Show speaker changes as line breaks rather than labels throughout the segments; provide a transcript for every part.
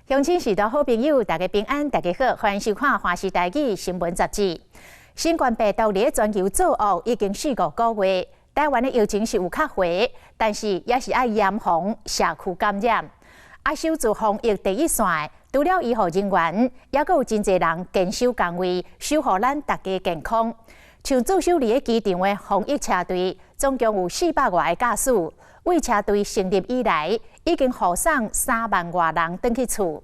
鄉親序大好朋友，大家平安，大家好，歡迎收看《華視台語新聞雜誌》。新冠病毒佇全球作惡已經四五個月，台灣的疫情是有較緩，但是也是愛嚴防社區感染。啊，守住防疫第一線，除了醫護人員，猶閣有真濟人堅守崗位，守護咱大家健康。像駐守佇咧機場的防疫車隊，總共有400外个駕駛。為車隊成立以來，已經護送3萬外人轉去厝。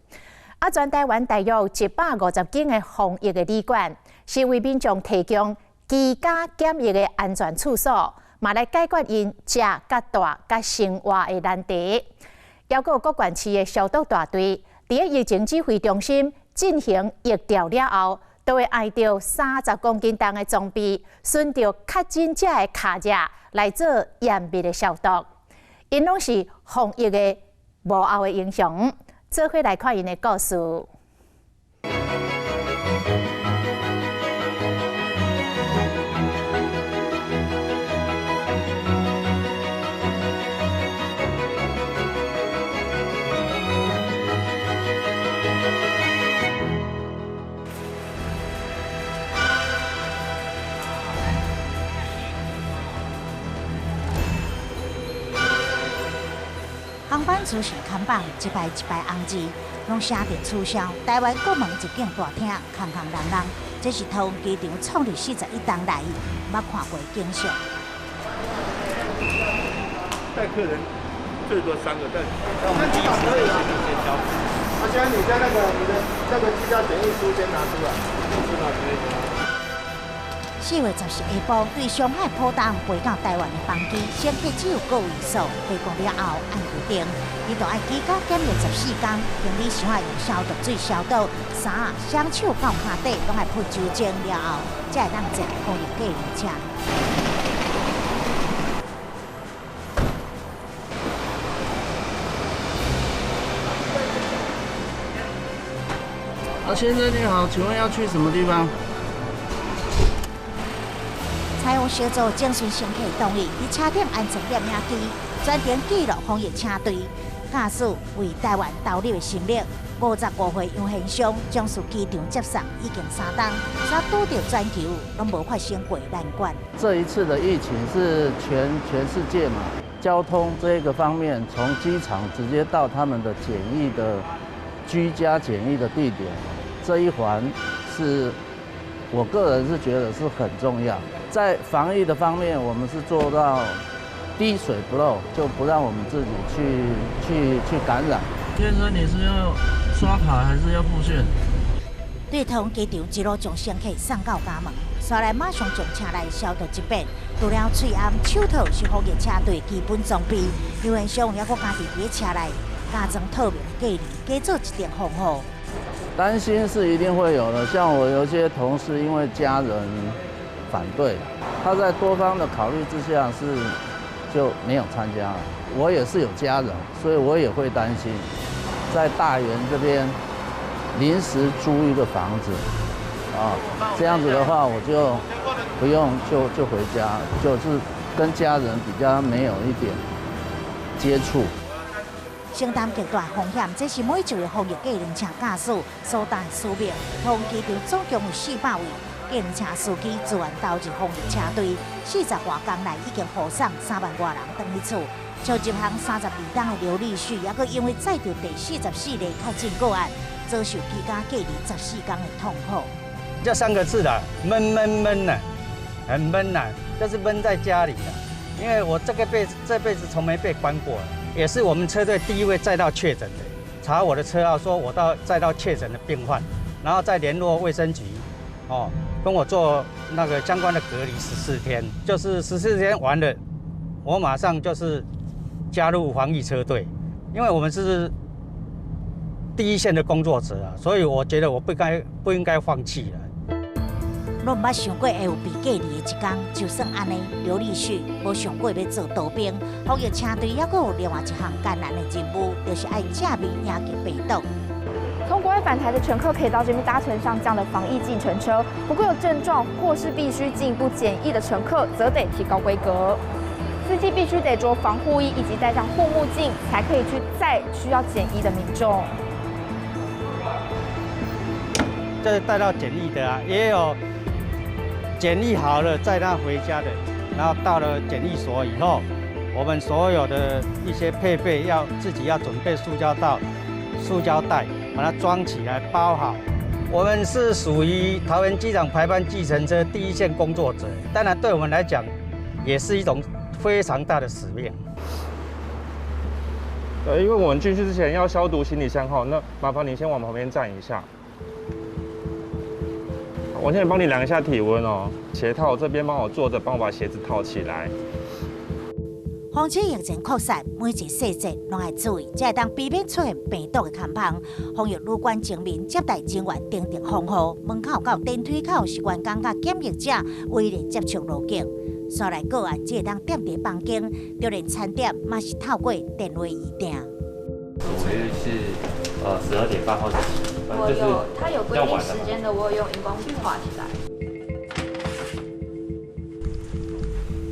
啊，全台灣大約150間的防疫的旅館，是為民眾提供居家檢疫的安全處所，嘛來解決𪜶食佮蹛佮生活的難題。猶閣有各縣市的消毒大隊，佇咧疫情指揮中心進行疫調了後，都會愛著30公斤重的裝備，循著確診者的跤跡來做嚴密的消毒。𪜶攏是防疫的幕後的英雄，做伙來看𪜶的故事。
航班出現看板，一排一排紅字，攏寫著取消。台灣國門入境大廳空空落落，這是桃園機場創立41冬來毋捌看過景象。
帶客人最多三個，但我們第一次先先交。
阿先，你將那個你的那個居家檢疫書先拿出來，出來可以。
4月10日下晡，對上海浦東飛到台灣的班機，乘客只有個位數，飛過了後按規定，伊就愛居家檢疫14天，行李箱愛用消毒水消毒，衫、雙手到跤底攏愛噴酒精了後，才會當坐防疫隔離車。
啊，先生你好，請問要去什麼地方？
採用小組徵詢乘客同意，佇車頂安裝攝影機，全程記錄防疫車隊駕駛為台灣投入的心力。55歲楊賢祥將屬機場接送已經3冬，煞拄著全球攏無發生過難關。
這一次的疫情是全世界嘛，交通這個方面，從機場直接到他們的檢疫的居家檢疫的地點，這一環是我個人是覺得是很重要。在防疫的方面，我們是做到滴水不漏，就不讓我們自己去感染。
先生，你是要刷卡還是要付現？
對桃園機場一路將乘客送到家門，紲來馬上將車內消毒一遍。除了喙罨、手套是防疫車隊基本裝備，劉元祥猶閣家己佇車內加裝透明隔離，加做一定防護。
擔心是一定會有的，像我有些同事因為家人反對，他在多方的考慮之下是就沒有參加了。我也是有家人，所以我也會擔心，在大園這邊臨時租一個房子，啊，這樣子的話我就不用就回家，就是跟家人比較沒有一點接觸。
承擔極大風險，這是每一位防疫計程車駕駛所擔使命。桃園機場總共有400位計程車司機自願投入防疫車隊，40外工來已經護送3萬外人轉去厝。像入行32冬的劉立旭，猶閣因為載著第44例確診個案，遭受居家隔離14天的痛苦。
這三個字啦，悶悶悶吶，很悶吶，就是悶在家裡啦。因為我這輩子從沒被關過。也是我們車隊第一位載到確診的，查我的車號，說我到載到確診的病患，然後再聯絡衛生局，哦，跟我做那個相關的隔離14天，就是14天完了，我馬上就是加入防疫車隊，因為我們是第一線的工作者啊，所以我覺得我不應該放棄了。
攏毋捌想過會有被隔離的一天，就算按呢，劉立旭無想過欲做逃兵。防疫車隊猶閣有另外一項艱難的任務，就是愛正面迎擊病毒。
從國外返台的乘客可以到這邊搭乘上這樣的防疫計程車，不過有症狀或是必須進一步檢疫的乘客，則得提高規格。司機必須得着防護衣以及戴上護目鏡，才可以去載需要檢疫的民眾。
就是帶到檢疫的啊，也有檢疫好了載他回家的。然後到了檢疫所以後，我們所有的一些配備要自己要準備塑膠袋、塑膠袋，把它裝起來包好。我們是屬於桃園機場排班計程車第一線工作者，當然對我們來講，也是一種非常大的使命。
對，因為我們進去之前要消毒行李箱哈，那麻煩你先往旁邊站一下。我現在幫你量一下體溫哦，鞋套這邊幫我坐着，幫我把鞋子套起來。
防止疫情擴散，每一個細節攏愛注意，才會當避免出現病毒的空芳。防疫旅館前面接待人員定定防護，門口到電梯口是員工佮檢疫者唯一的接觸路徑。煞來個案只會當踮佇房間，就連餐點嘛是透過電話預訂。
我是12點半或者
我有，他有規定時間的，我有用熒光筆畫起來。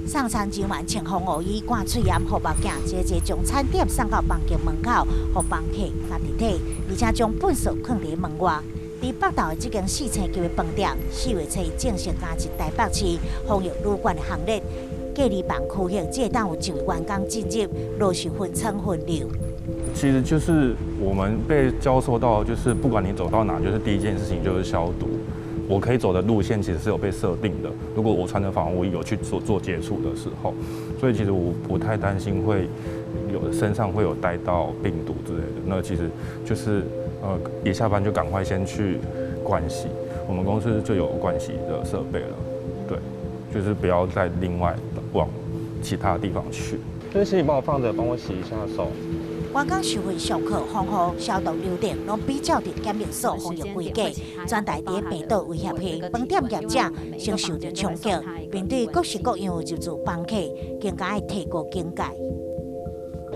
送餐人員穿防護衣、掛喙罨、護目鏡，一個一個將餐點送到房間門口，予房客家己提，而且將糞掃囥佇門外。佇北投的這間4星級的飯店，4月初正式加入台北市防疫旅館的行列。隔離房區域只會當有一位員工進入，落實分層分流。
其實就是我們被教授到，就是不管你走到哪，就是第一件事情就是消毒。我可以走的路線其實是有被設定的。如果我穿着防護衣有去做接觸的時候，所以其實我不太擔心會有身上會有帶到病毒之類的。那其實就是一下班就趕快先去盥洗，我們公司就有盥洗的設備了。對，就是不要再另外往其他地方去。這些你幫我放著，幫我洗一下手。
員工收費上課、防護、消毒流程，攏比照佇檢疫所防疫規格。全台佇病毒威脅下，飯店業者先受著衝擊，面對各式各樣入住房客，更加愛提高警戒。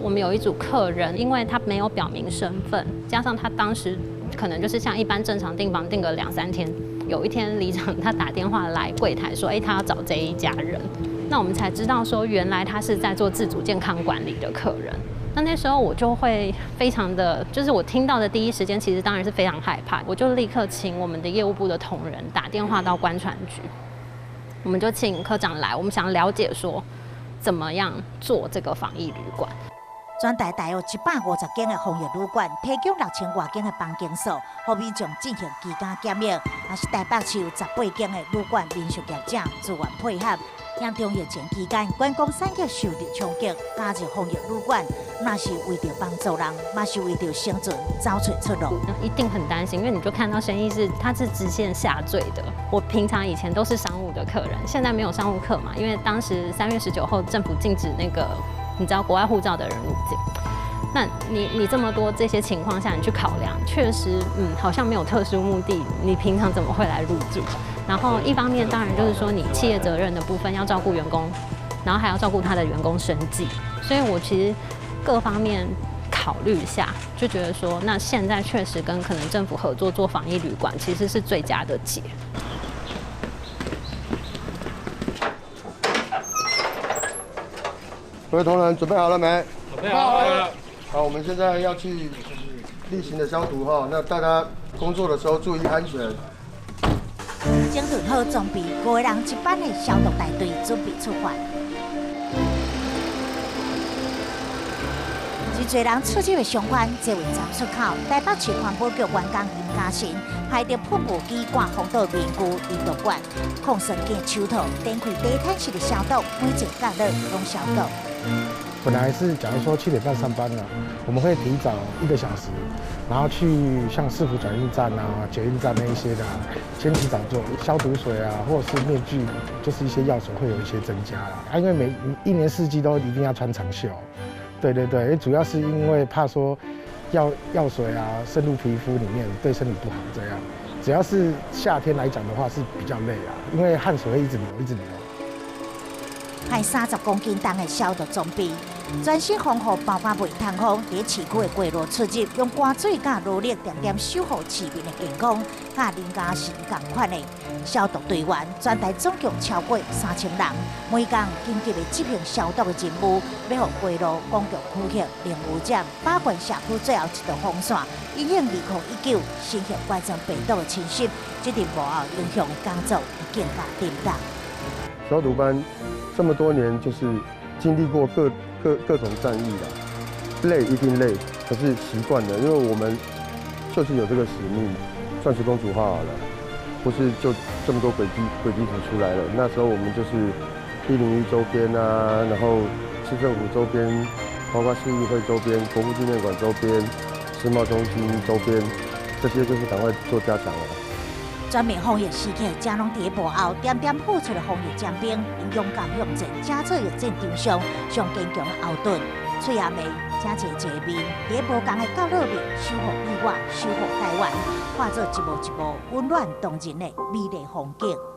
我們有一組客人，因為他沒有表明身份，加上他當時可能就是像一般正常訂房訂個2、3天，有一天里長他打電話來櫃檯說，他要找這一家人，那我們才知道說原來他是在做自主健康管理的客人。那時候我就會非常的，就是我聽到的第一時間，其實當然是非常害怕，我就立刻請我們的業務部的同仁打電話到觀傳局，我們就請科長來，我們想了解說怎麼樣做這個防疫旅館。
全台大約150間的防疫旅館，提供6000外間的房間數，予民眾進行居家檢疫。若是台北市有18間的旅館民宿業者自願配合。嚴重疫情期間，觀光產業受到衝擊，加入防疫旅館，若是為著幫助人，嘛是為著生存找揣出路。
一定很擔心，因為你就看到生意是它是直線下墜的。我平常以前都是商務的客人，現在沒有商務客嘛，因為當時3月19號政府禁止那個你知道國外護照的人入境。那你這麼多這些情況下，你去考量，確實好像沒有特殊目的，你平常怎麼會來入住？然後一方面當然就是說你企業責任的部分要照顧員工，然後還要照顧他的員工生計，所以我其實各方面考慮一下，就覺得說那現在確實跟可能政府合作做防疫旅館，其實是最佳的解。
各位同仁準備好了沒？
準備好了。
好，我們現在要去例行的消毒哈，那大家工作的時候注意安全。
整頓好裝備，5個人一班的消毒大隊準備出發。真濟人出入的商販，這位站出口，台北市環保局員工林嘉誠，排著噴霧機、掛防毒面具、運動管、抗酸鏡手套，展開地毯式的消毒，每一個角落攏消毒。
本來是假如說7點半上班了，我們會提早1個小時，然後去像市府轉運站啊、捷運站那一些的，先提早做消毒水啊，或者是面具，就是一些藥水會有一些增加啦。啊，因為每一年四季都一定要穿長袖，對對對，主要是因為怕說藥水啊滲入皮膚裡面對身體不好這樣。只要是夏天來講的話是比較累啊，因為汗水會一直流，一直流。
派30公斤重的消毒裝備，全新防護包括袂通風，佇市區的街路出入，用汗水佮努力，點點守護市民的健康，佮林嘉誠仝款的消毒隊員，全台總共超過3000人，每工緊急的執行消毒的任務，欲予街路、公共區域、零污染，把關社區最後一道防線，因應2019新型冠狀病毒的侵襲，這陣幕後英雄的工作會更加沉重。
消毒班這麼多年，就是經歷過各種戰役啦，累一定累，可是習慣了，因為我們就是有這個使命。鑽石公主號好了，不是就這麼多軌跡圖出來了？那時候我們就是101周邊啊，然後市政府周邊，包括市議會周邊、國父紀念館周邊、世貿中心周邊，這些就是趕快做加強了。
全面防疫時刻，遮攏佇幕後點點付出的防疫尖兵，𪜶勇敢向前，正做疫戰場上上堅強的後盾。喙仔面，正濟濟面，佇無仝的角落面，守護你我，守護台灣，化做一幕一幕溫暖動人的美麗風景。